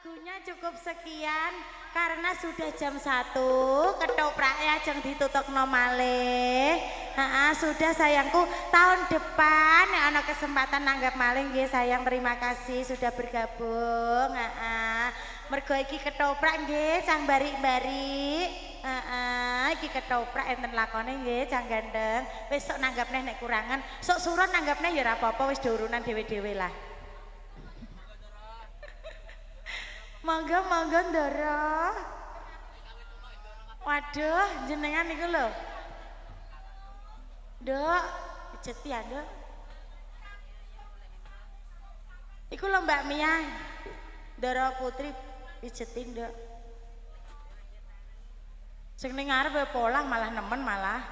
Lagunya cukup sekian karena sudah jam 1, ketopraknya ajeng ditutupno malih. Heeh, sudah sayangku, tahun depan nek ana kesempatan nanggap malih nggih sayang, terima kasih sudah bergabung. Heeh. Mergo iki ketoprak nggih cang barik-barik. Heeh, iki ketoprak enten lakone nggih cang ganteng. Wis sok nanggap neh nek kurangan, sok suron nanggap neh ya ora apa-apa, wis urunan dhewe-dhewe lah. Monggo monggo Ndara. Waduh, jenengan niku lho. Nduk, pijeti ya, Nduk. Iku lho Mbak Mia. Ndara Putri pijeti, Nduk. Sing ning ngarep ya polang malah nemen malah.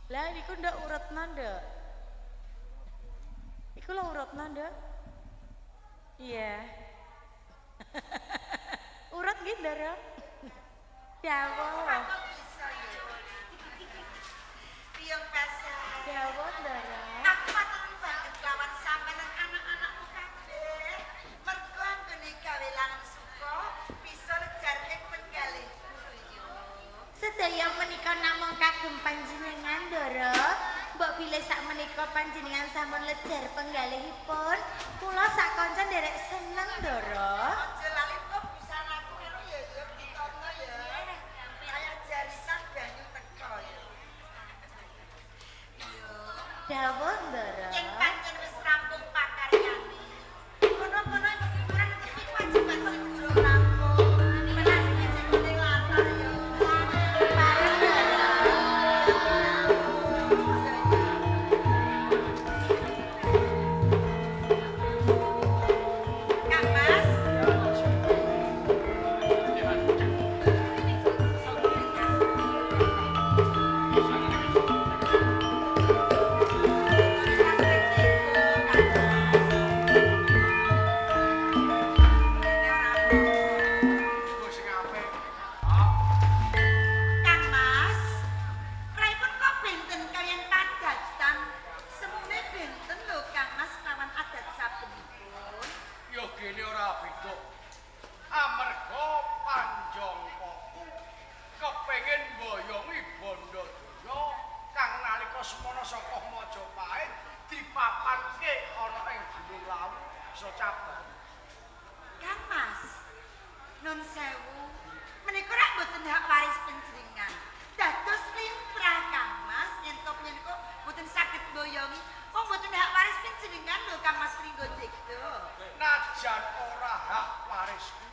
Lah iku nduk urutna, Nduk. Iku lho urutna, Nduk. Iya. Urut nggih, Ndara. Dawuh. Piyong pasar. Dawuh, Ndara. Aku matur banget lawan sampean lan anak-anakmu kabeh. Mergo anggone gawe lanang suka bisa lejar ing penggalihku yo. Sedaya menika namung kagem panjenengan, Ndara. Mbok bilih sak menika panjenengan sampun lejar penggalihipun, kula sak kanca nderek seneng, Ndara. Aja lali kok busanaku ngono ya ya ditata ya. Kaya jarisan banyu teko ya. Yo. Dawuh, Ndara. Yen pancen wis rampung pakaryane. Kono-kono kurang iki kewajiban sing durung rampung. Melas jenenge latar yo. Pareng, Ndara. Kang Mas. Iku sing apik. Ah, Kang Mas, praipun kok benten kaliyan padatan? Semune benten lho Kang Mas kelawan adat sabenipun. Ya gene ora beda. Amarga panjangkaku kepengin mboyongi bondo donya kang nalika semana saka Majapahit dipapanke ana ing Gunung Lawu Desa Cabang. Kang Mas, nun sewu, menika rak mboten hak waris panjenengan. Dados limrah Kang Mas yen to panjenengan mboten saged mboyongi. Wong mboten hak waris panjenengan lho Kang Mas Pringgodegdo. Najan ora hak warisku,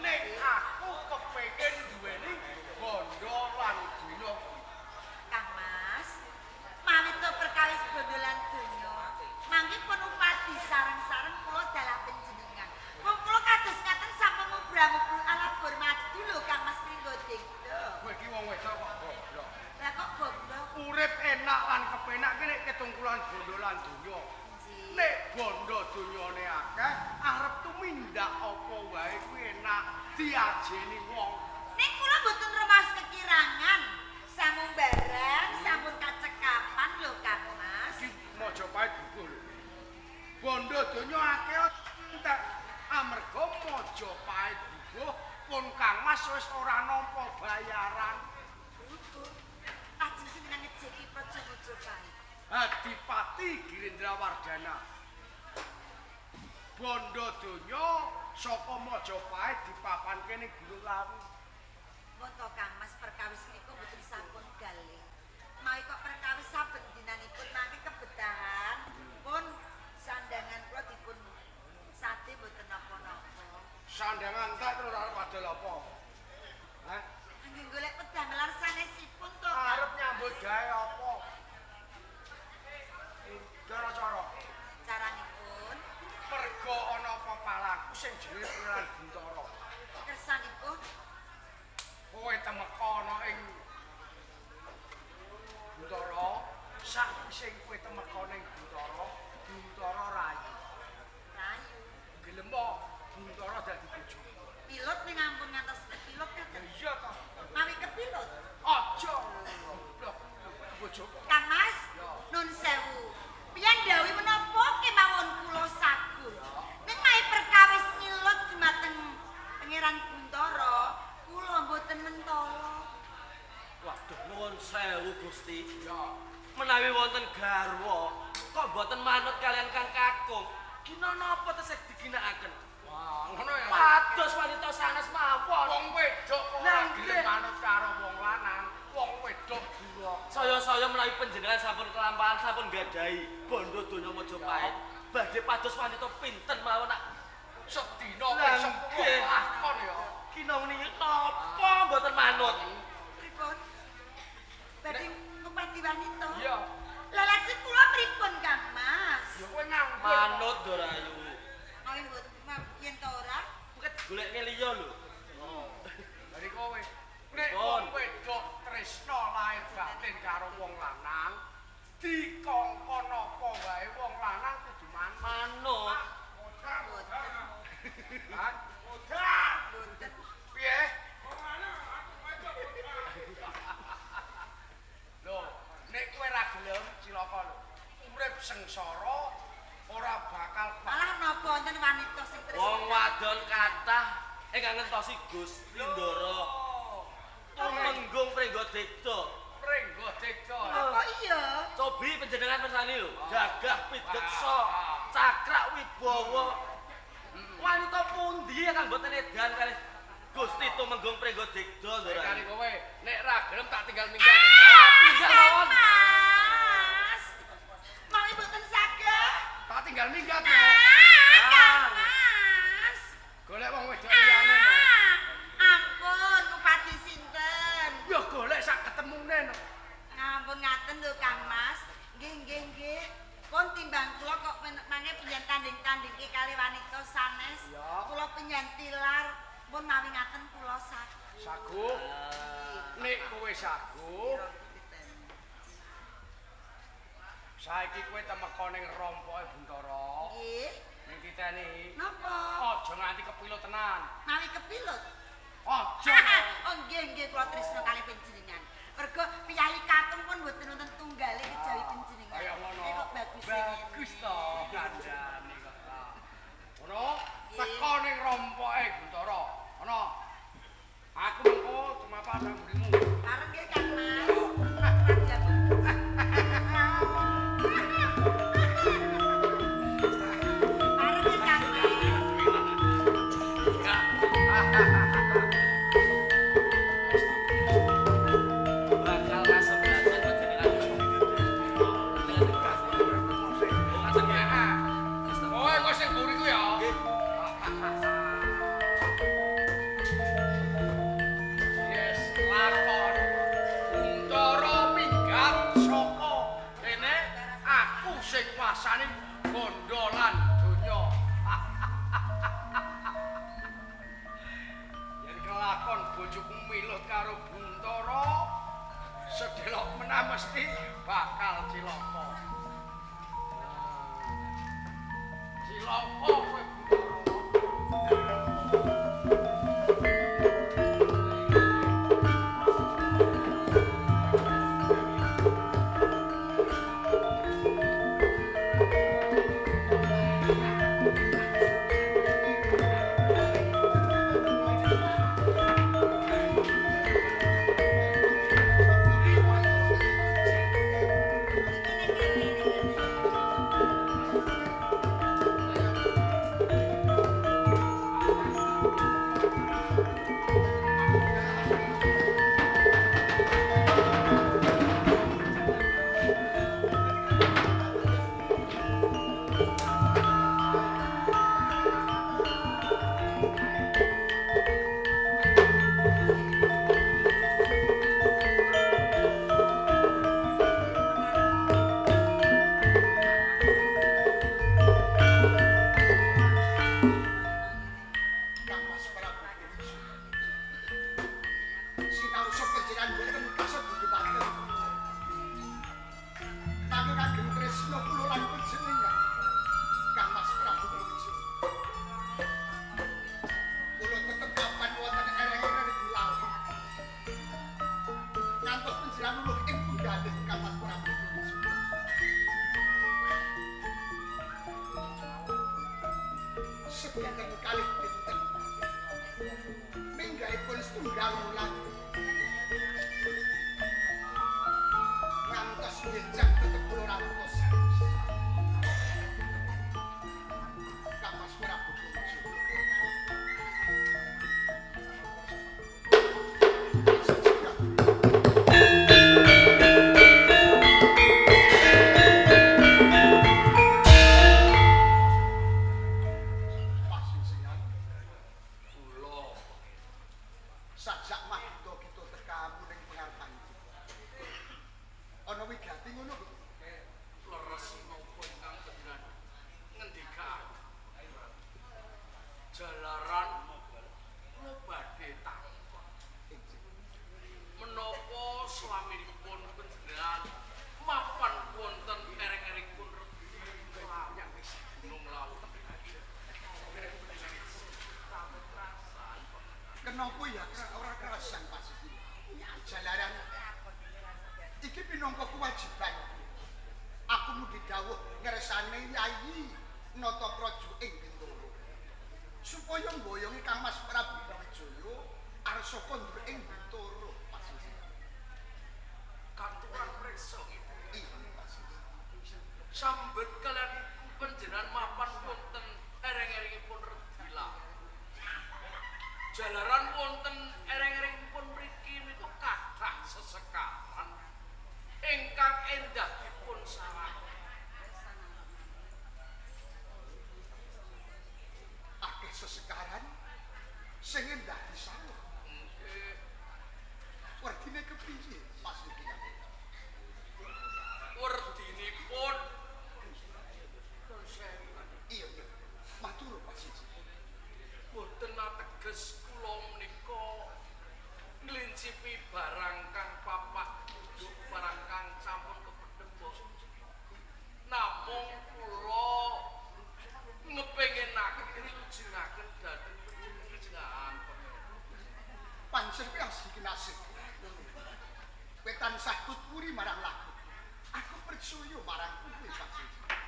ning aku kepengin duweni bondo lan donya kuwi. Kang Mas, mawi to perkawis bondo lan donya, mangke pun upadi sareng-sareng kula dalah panjenengan. Wong kula kados ngaten sampun mubra-mubru alabur madu lho Kang Mas Pringgodegdo. Kowe iki wong wedok kok goblok. Lah kok goblok? Urip enak lan kepenak ki nek ketungkulan bondo lan donya. Nek bondo donyane akeh, arep tumindak apa wae kuwi enak diajeni wong. Nek kula mboten rumaos kekirangan, sampun barang, sampun kacekapan lho Kang Mas. Iki Majapahit guguh lho. Bondo donya akeh entek amarga Majapahit guguh pun Kang Mas wis ora nampa bayaran. Guguh. Lajeng sinten ngejeki Praja Majapahit? Adipati Girindrawardana. Bondo donya saka Majapahit dipapanke ning Gunung Lawu. Wonten Kang Mas perkawis niku mboten sampun galih. Mawi kok perkawis saben dinanipun mangke kebetahan pun sandangan kula dipun sate mboten napa-napa. Sandangan entek terus arep adol apa? Hah? Nggih golek pedamelan sanesipun to Kang. Arep nyambut gawe apa? Cara-cara Caranipun merga ana pepalangku sing jenenge Pangeran Buntara. kersanipun Kowe temeka ana ing Buntara Sakwise kowe temeka ning Buntara, Buntara rayu. Rayu. Gelem kok Buntara dadi bojomu. Pilot ning ampun ngantos kepilot Ya iya to. Mawi kepilot. Aja goblok bojoku. Kang Mas, nun sewu. Piyan dawuh menapa kemawon kula sagun. Ning mae perkawis milut dumateng Pangeran Buntara, kula mboten mentala. Waduh, nuwun sewu Gusti. Ya. Menawi wonten garwa kok mboten manut kalian Kang Kakung. Gina napa tesih diginakaken? Wah, ngono ya. Pados wanita sanes mawon. Wong wedok kok ora gelem manut karo wong lanang, wong wedok duraka. Saya-saya menawi panjenengan sampun kelampahan sampun nggadahi bondo donya Majapahit. Badhe pados wanita pinten mawon nak sedina wis 10 lakon ya. Kina niki napa mboten manut? Pripun? Badhe ngupati wanita? Iya. Lah lajeng kula pripun Kang Mas? Ya kowe nganggur. Manut Dorayu. Mawi mboten yen ta ora? Mungkin golekne liya lho. Dari kowe. Nek wong wedok tresna lahir batin karo wong lanang, dikongkon apa wae wong lanang kudu manut. Manut. Hah? Mboten. Piye? Lho, nek kowe ra gelem cilaka lho. Urip sengsara ora bakal malah napa wonten wanita sing tresna. Wong wadon kathah ingkang ngentosi Gusti Ndara. Tumenggung Pringgodekda. Pringgodekda. Apa iya? Cobi panjenengan mirsani lho, gagah pideksa, cakrak wibawa. Wanita pundi kang mboten edan kalih Gusti Tumenggung Pringgodekda Ndara. Kali kowe nek ra gelem tak tinggal minggat. Ah, tinggal mawon. Mas. Mawi mboten saged. Tak tinggal minggat. Ah, Mas. Golek wong wedok liyane. Ampun, ngupati sinten? Ya golek sak ketemune no. Ampun ngaten lho Kang Mas. Nggih, nggih, nggih. Pun timbang kula kok mange penjen tanding-tandingke kali wanita sanes. Kula penjen tilar. Pun mawi ngaten kula saguh. Saguh. Nek kowe saguh, saiki kowe temeka ning rompoke Buntara. Nggih. Ning titeni. Napa? Aja nganti kepilut tenan. Mawi kepilut? Aja. Oh nggih nggih kula tresna kalih panjenengan. Mergo piyayi katung pun mboten wonten tunggale kejawi panjenengan. Kaya ngono. Kok bagus Bagus to kandhane kok. Ngono, teka ning rompoke Buntara. Ngono. Aku mengko tumapak nang mburimu. Bareng nggih Kang Mas. Bareng nggih Kang Mas. Bakal kasebaran panjenengan. Kowe kok sing mburiku ya. Yes, lakon Buntara minggat saka kene aku sing nguasani bondo lan donya. Yen kelakon bojoku milut karo Buntara, sedelok menah mesti bakal cilaka. Cilaka kowe Buntara. Dinten kalih dinten. Minggahipun setunggal wulan. Ngantos benjang tetep kula rantos. Kang Mas Prabu Kunjo. Pasisian Kula sajak mahda kita tekamu ning pengarpan iki. Ana wigati ngono kok. Leres napa ingkang panjenengan ngendika. Jalaran kula badhe takon. Menapa slaminipun panjenengan mapan wonten ereng-erengipun Gunung Lawu mriki? Kenapa ya ora kerasan Pasisian? Jalaran iki pinangka kewajiban. Aku mung didhawuh ngersane Yayi Natapraja ing Bintoro. Supaya mboyongi Kang Mas Prabu Brawijaya arsa kondur ing Bintoro Pasisian. Kanturan priksa Iya Pasisian. Sambet kalian panjenengan mapan wonten ereng-erengipun Redi Lawu. Jalaran wonten ereng-erengipun mriki menika kathah sesekaran ingkang endah dipun sawang. Akeh sesekaran sing endah disawang. Nggih, Werdine kepiye Pasisian? werdinipun nun sewu. Iya iya. Matur Pasisian. Boten ateges kula menika nglincipi barang kang papak duduk barang kang sampun kependhem. Namung kula ngepengenaken wilujengaken dhateng panjenengan pangeran. Pancen kuwi asli kinasih. Kowe tansah tuturi marang lagu. Aku percaya marang kowe Pasisian.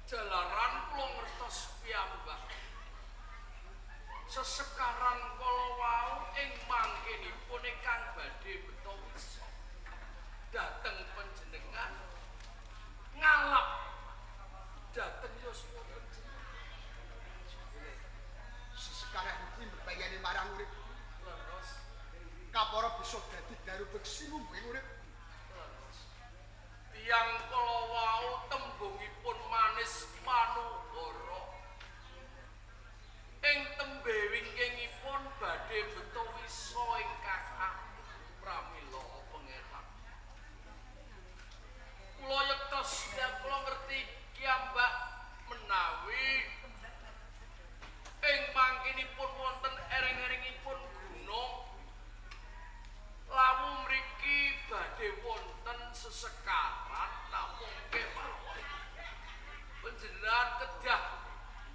Jalaran kula ngertos piyambak. Sesekaran kala wau ing mangkenipun ingkang badhe beto wisa dhateng panjenengan ngalap dhateng yuswa panjenengan. Sesekaran kuwi mbebayani marang urip. Leres, Kapara bisa dadi daru beksi mumbuhing urip. leres. Tiyang kala wau tembungipun manis manuhara. Ing tembe wingkingipun badhe beto wisa ingkang agung pramila pangeran. Kula yektos yen kula ngerti kiyambak menawi ing mangkinipun wonten ereng-erengipun gunung Lawu mriki badhe wonten sesekaran namung kemawon. Panjenengan kedah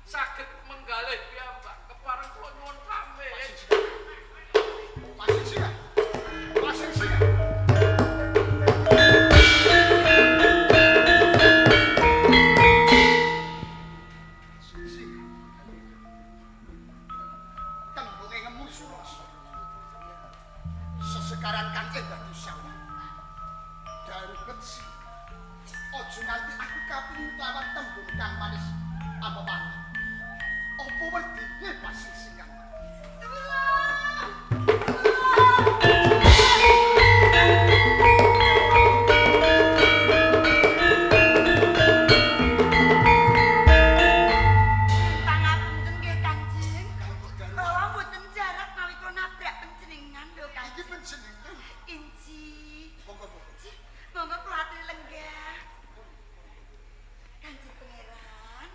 saged menggalih piyambak kepareng kula nyuwun pamit. Pasisian. Pasisian. Pasisian. Tembunge ngemu surasa. Sesekaran kang endah disawang. Daru betsi. Aja nganti aku kapingin kelawan tembung kang manis apa pangan. Apa wedine Pasisian? Pangapunten nggih Kanjeng. Kang kok daru Kula mboten jarak mawi kula nabrak panjenengan lho iki Kanjeng. panjenengan. Inci. Monggo monggo. Monggo kula aturi lenggah. Kanjeng Pangeran.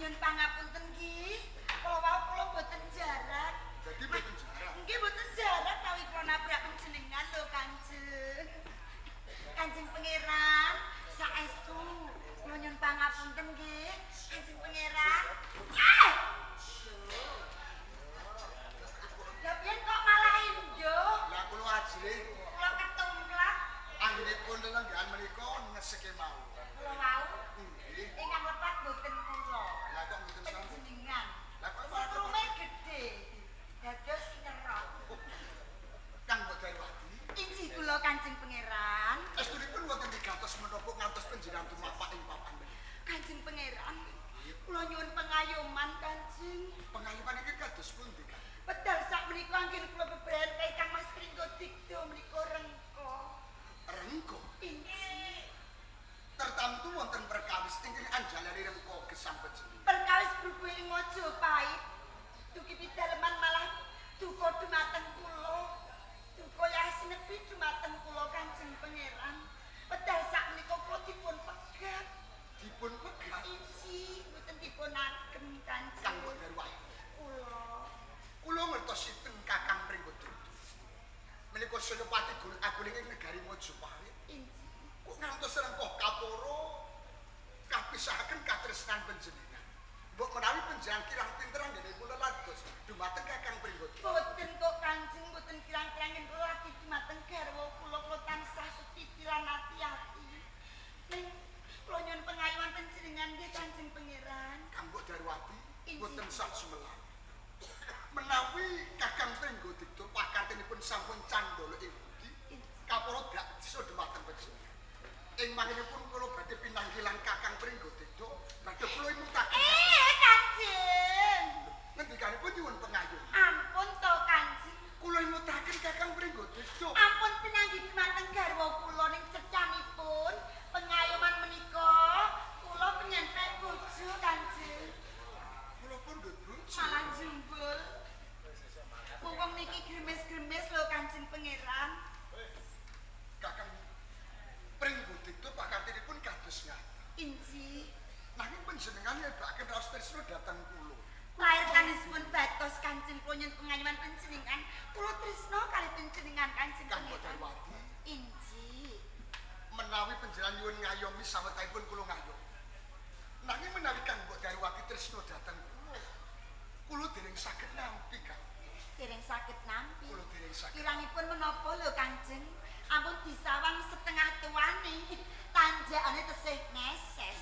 Nyun pangapunten nggih. Kula wau kula mboten Majapahit. Dugi pidaleman malah duka dumateng kula. Duka yasinepi dumateng kula Kanjeng Pangeran. Wedal sakmenika kula dipun pegat. Dipun pegat? Inji, mboten dipun agem Kanjeng. Kang Darwati. Kula. Kula ngertos sinten Kakang Pringgodadi. Menika Senopati Gul Aguling ing negari Majapahit. Inji. Kok ngantos rengkuh kaporo kapisahaken katresnan panjenengan. Mbok menawi panjenengan kirang pinter anggene kula lados dumateng Kakang Pringgodadi. Boten kok Kanjeng, boten kirang-kirangin kula lagi dumateng garwa kula, kula tansah setiti lan ati-ati. Ning kula nyuwun pengayoman panjenengan nggih Kanjeng Pangeran. Kang Mbok Darwati boten sak sumelang. Menawi Kakang Pringgodadi pakartinipun sampun candala ing budi, kaporo dak disa dumateng panjenengan. Ing manginipun kula badhe pinanggilan Kakang Pringgodadi, badhe kula imutaken. Kanjeng. Ngendikanipun nyuwun pengayoman. Ampun to Kanjeng. Kula imutaken Kakang Pringgodadi. Ampun pinanggih dumateng garwa kula ning cecanipun pengayoman menika kula penyempet bojo Kanjeng. Kula pun duwe bojo. Malah jumbul. Wong niki gremes-gremes lho Kanjeng Pangeran. Kakang Pringgodadi pakartinipun kados ngaten. Inji. Nanging panjenengan nyebakaken raos tresna dhateng kula. Lair kanisipun batos Kanjeng kula nyuwun pengayoman panjenengan. Kula tresna kalih panjenengan Kanjeng Kang Pangeran. Darwati, Inji. menawi panjenengan nyuwun ngayomi sawetahipun kula ngayomi. Nanging menawi Kang Darwati tresna dhateng kula, kula dereng saged nampi, Kang. Dereng saged nampi. Kula dereng saged. Kirangipun menapa lho Kanjeng? Ampun disawang setengah tuane. Tanjakane tesih ngeses.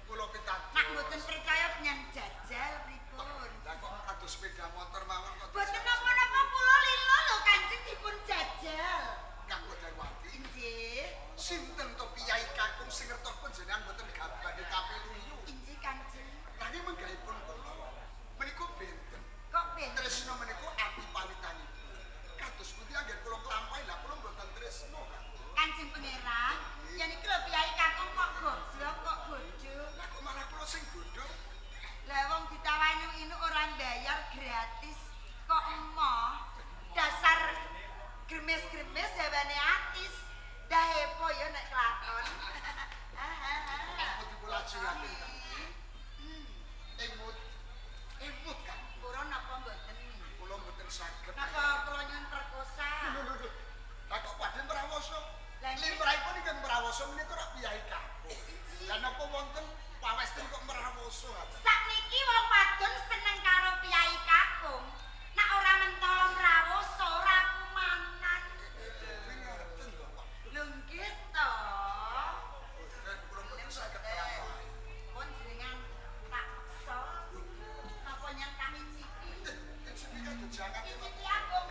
Kula pitados. Nak mboten percaya penyan jajal pripun? Lah kok kados sepeda motor mawon kok. Mboten napa-napa kula lila lho Kanjeng dipun jajal. Kang Darwati, Inggih. sinten to piyai kakung sing ngertos panjenengan mboten gabane kapiluyu? Inggih Kanjeng. Nanging menggahipun kula menika benten. Kok benten? Tresna menika ati pawitanipun. Kados pundi anggen kula nglampahi lah kula mboten tresna, Kang. Kanjeng Pangeran, yen iki lho piyai kakung kok goblok kok bodoh. Lah kok malah kula sing bodoh? Lah wong ditawani inu ora mbayar gratis kok emoh. Dasar gremes-gremes jawane atis. Dah hepo ya nek kelakon. Aku dipulajengaken, Kang. Emut. Emut, Kang. Purun napa mboten? Kula mboten saged. Napa kula nyuwun perkosa? Lho lho lho. Lah kok padhe mrawasa? Lah nggih. Limrahipun ingkang mrawasa menika rak piyai kakung. Lah napa wonten pawesten kok mrawasa? Sakniki wong wadon seneng karo piyai kakung. Nek ora mentolo mrawasa ora kumanan. Dadi ngaten lho, Pak. Lho nggih to. Boten kula mboten saged nglampahi. Pun jenengan tak peksa. Napa nyang kami ciki? Sing iki jangan. Ciki agung.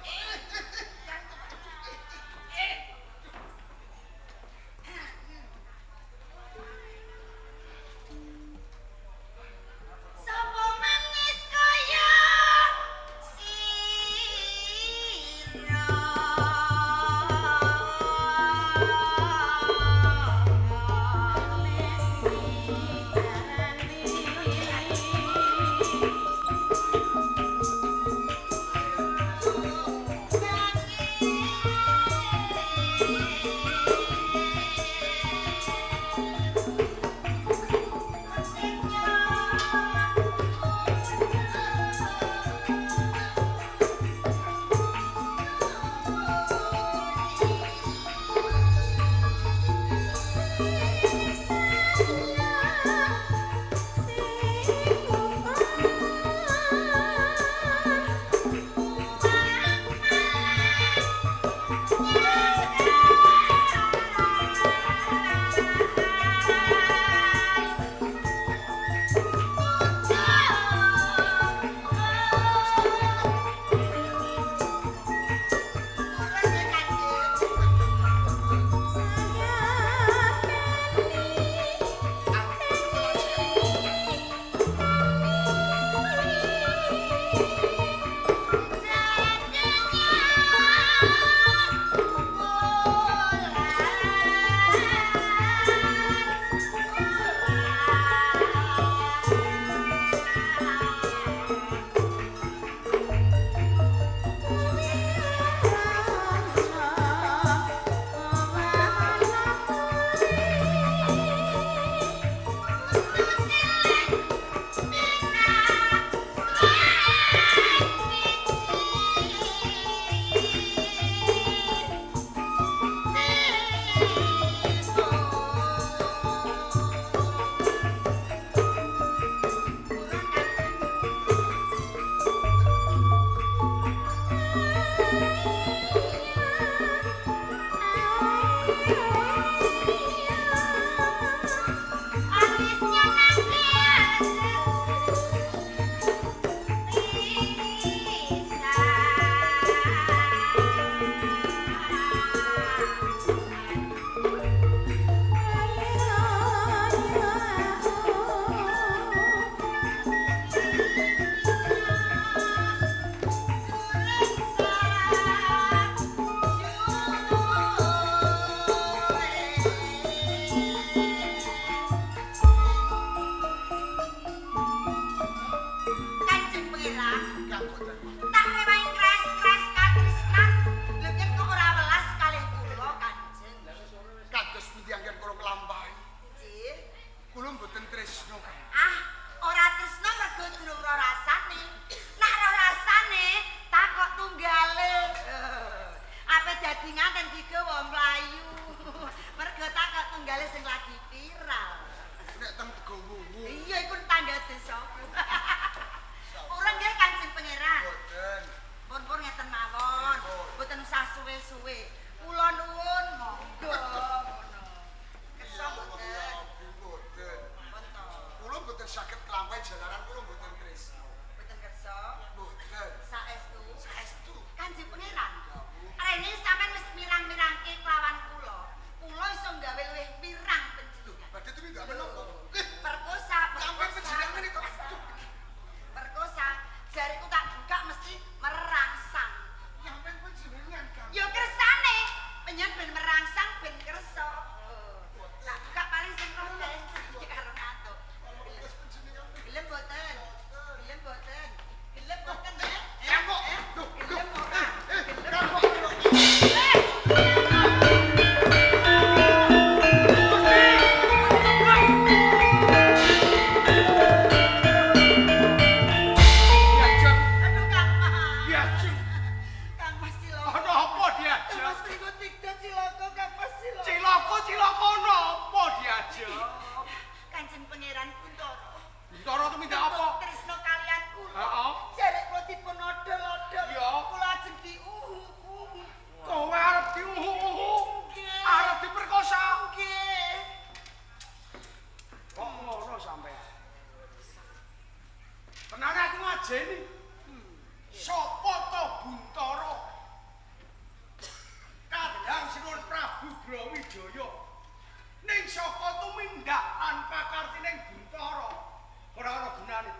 aku. Ora nggih Kanjeng Pangeran. Boten. Pun-pun ngeten mawon. Mboten usah suwe-suwe. Kula nuwun monggo ngono. Kersa mboten. Boten. Pun to. Kula mboten saged nglampahi jalaran kula mboten tresna. Mboten kersa. Boten. Saestu. Saestu. Kanjeng Pangeran. Rene sampean wis mirang-mirangke kelawan kula. Kula iso gawe luwih mirang panjenengan. Badhe tumindak menapa? Perkosa, Sampai perkosa. panjenengan itu. Perkosa, jariku tak buka mesti merangsang. Sampai panjenengan Kang. Ya kersane, penyen ben merangsang ben kersa. Tak buka paling sing roh karo ngantuk. Terus panjenengan. Gelem boten? Gelem boten? Gelem boten ya? Kang kok. Duh, duh. Gelem ora? Kang kok. Diajeng, Aduh Kang Mas. diajeng. Kang Mas cilaka. Ana apa Kang diajeng? Mas pripun tikta cilaka Kang Mas cilaka. Cilaka cilaka ana apa diajeng? Kanjeng Pangeran Kuntara. Buntara tumindak apa? Tresno kalian kula. Heeh. Jarek kula dipun odol-odol. Ya. Kula ajeng diuhu-uhu. Kowe arep diuhu-uhu. Nggih. Arep diperkosa. Nggih. Kok ngono sampean? Tenane aku ngajeni. Sopo to Buntara? Kadang Sinuwun Prabu Brawijaya. Ning saka tumindak lan pakartining Buntara. Ora ana gunane.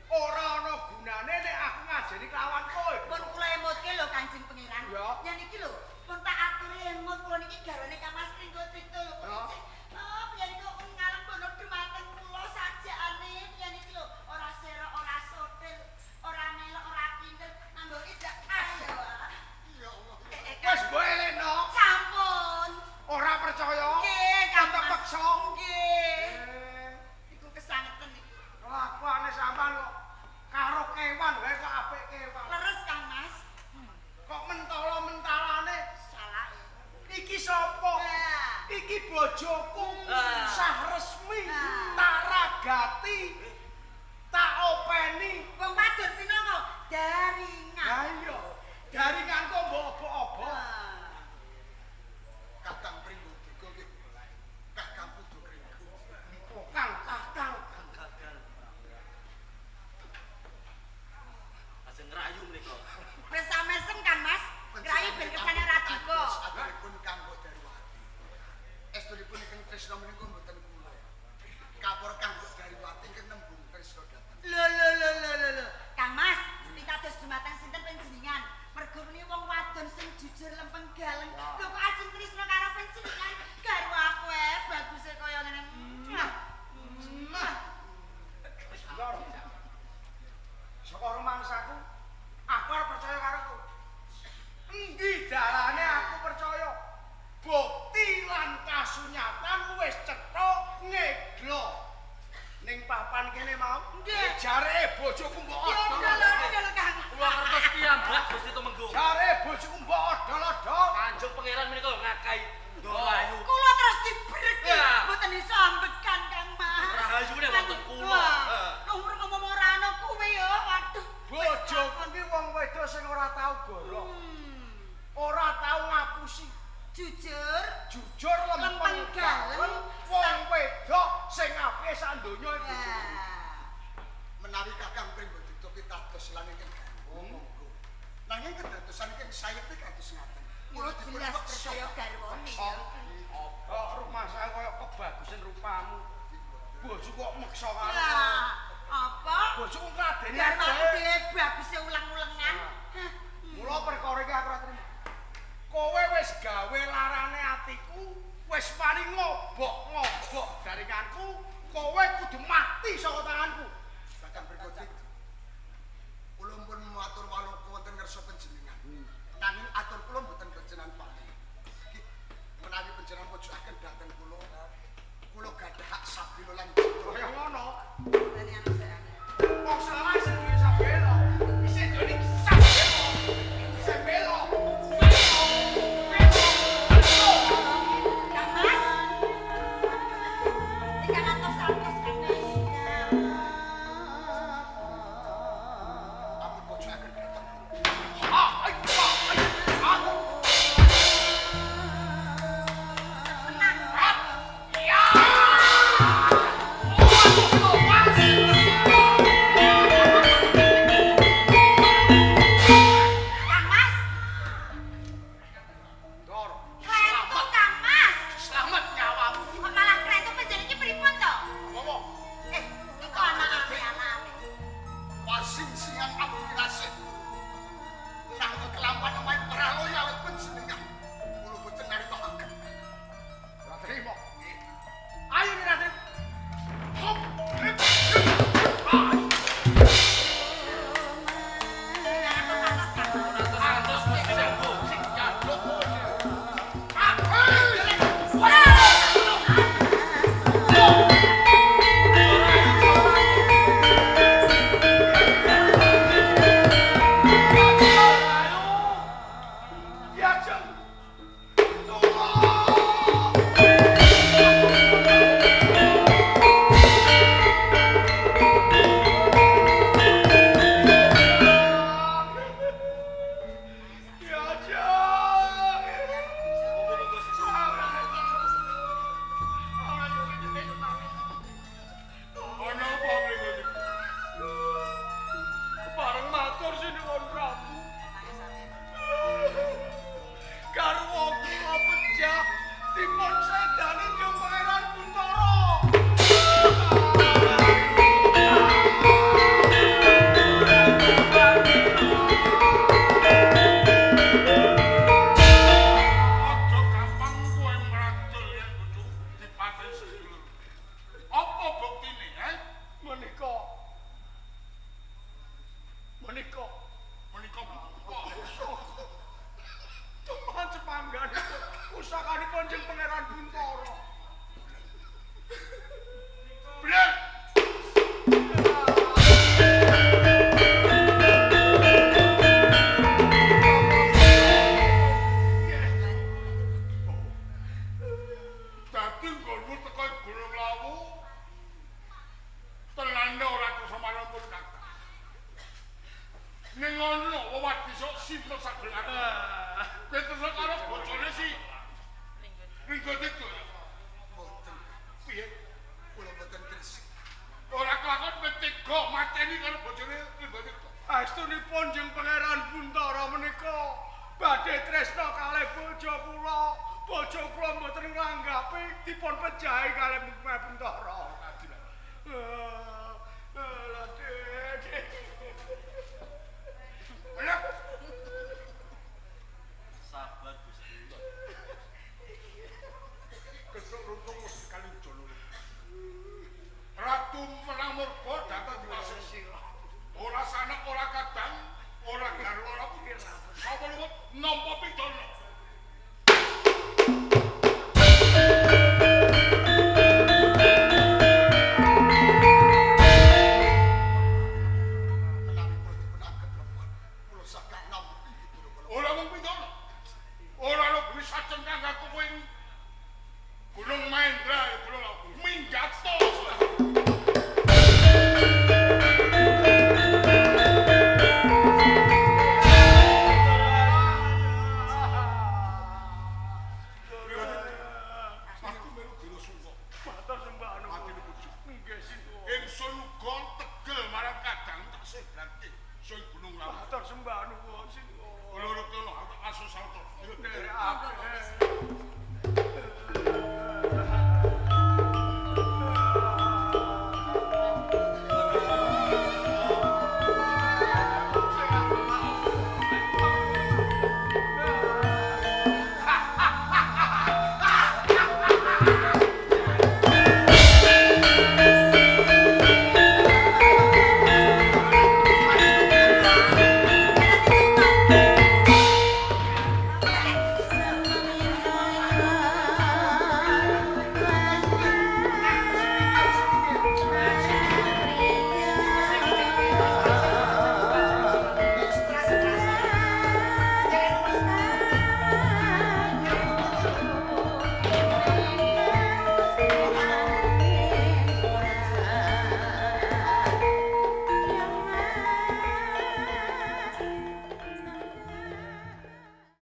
Ora ana gunane nek aku ngajeni kelawan kowe. Pun kula emotke lho Kanjeng Pangeran. Ya. Yen iki lho, pun tak aturi emot kula niki garwane Kang Mas Pringgodito lho. Ya. Oh, piye niku ngalem dumateng kula sajakane piye niki lho, ora serok, ora sotil, ora melok, ora kintil, nganggo idak ayo. Ya Allah. Wis mbok eleno, Sampun. ora percaya. Nggih, Kang Mas. Kepeksa. Nggih. Eh, Iku kesangeten niku. kelakuane sampean kok karo kewan wae kok apik kewan. Leres Kang Mas. Kok mentala-mentalane Salah. iki sapa? Nah. Iki bojoku Ah. sah resmi Ah. tak ragati tak openi. Wong wadon pinangka daringan. Ha iya, jaringanku mbok obok-obok. Wah. Kakang Pringgodika nggih. Kakang kudu kringgo. Oh, Kang, kakang. Gagal. Ajeng ngrayu menika. Wis samesem Kang Mas. Ngrayu ben kersane ora duka. Aturipun Kang Mbok Darwati. Estunipun ingkang tresna menika mboten kula. Kapur Kang Mbok Darwati ingkang nembung tresna dhateng. Lho lho lho lho lho lho. Kang Mas, pitados dumateng sinten panjenengan? Mergo meni wong wadon sing jujur lempeng galeng. Lho kok ajeng tresna karo panjenengan? Garwa aku baguse kaya ngene. Mwah. Mwah. Wis loro. Saka rumangsaku, aku arep percaya karo kowe. Endi dalane aku percaya? Bukti lan kasunyatan wis cetha ngeglo. Ning papan kene mau, Nggih. jareke bojoku mbok Ya odol. lho lho lho Kang. Kula ngertos piyambak Gusti Tumenggung. Jare bojoku mbok odol-odol. Kanjeng Pangeran menika ngakai Ndorayu. Kula terus dibreki. Ya. Mboten iso ambekan Kang Mas. Rahayune wonten kula. Wah, Nomor ngomong ora ana kuwi ya. Waduh. Bojoku ki wong wedok sing ora tau goro. Ora tau ngapusi. Jujur, Jujur lempeng Lempeng galeng, galeng wong wedok sing apike sak donya iki. Wah. Menawi Kakang Pringgodika pitados lan ingkang garwa monggo. Nanging kedadosan ingkang sayekti kados ngaten. Kula Ya dipun jelas peksa. percaya garwane ya. Kok rumah saya kaya kebagusan rupamu. Bojoku kok meksa karo. Lah, apa? Bojoku ngladeni aku Garwaku wae. dhewe baguse ulang-ulengan. Hah. Mula perkara iki aku ora trimo. Kowe wis gawe larane atiku, wis mari ngobok-ngobok jaringanku, kowe kudu mati saka tanganku. Kakang Pringgodika. Kula pun matur waloka wonten ngarsa panjenengan. Nanging atur kula mboten panjenengan paling. Iki menawi panjenengan pojokaken dhateng kula, kula gadah hak sabila lan citra. Kaya ngono. Tani anu serane. Wong salah sing duwe sabela. Isih duwe sabela. Isih bela. Kang Mas. Tigang atus atus Kang Mas. Paestunipun jeng Pangeran Buntara menika badhe tresna kalih bojo kula. Bojo kula mboten nglanggapi dipun pejahi kalih Buntara. Sabar Gusti. Kesuk runtung wis kali jono. Ratu menang murka dhateng Pasisir. Ora sanak ora kadang, ora garwa ora putra. Sapa luwut nampa pidana. Menawi kula dipun anggep lemah, kula saged nampi Bathara Kala. Ora mung pidana. Ora ana bisa cengkang aku kowe ing Gunung Mahendra ya Gunung minggato. Aku melu Dira Sungka. Matur sembah nuwun. Atine bojo. Nggih sinuwun. Ingsun uga tegel marang kadang tak sebrake sing Gunung Lawu. Matur sembah nuwun sinuwun. Loro telu aku tak kasus sauto. Nderekake.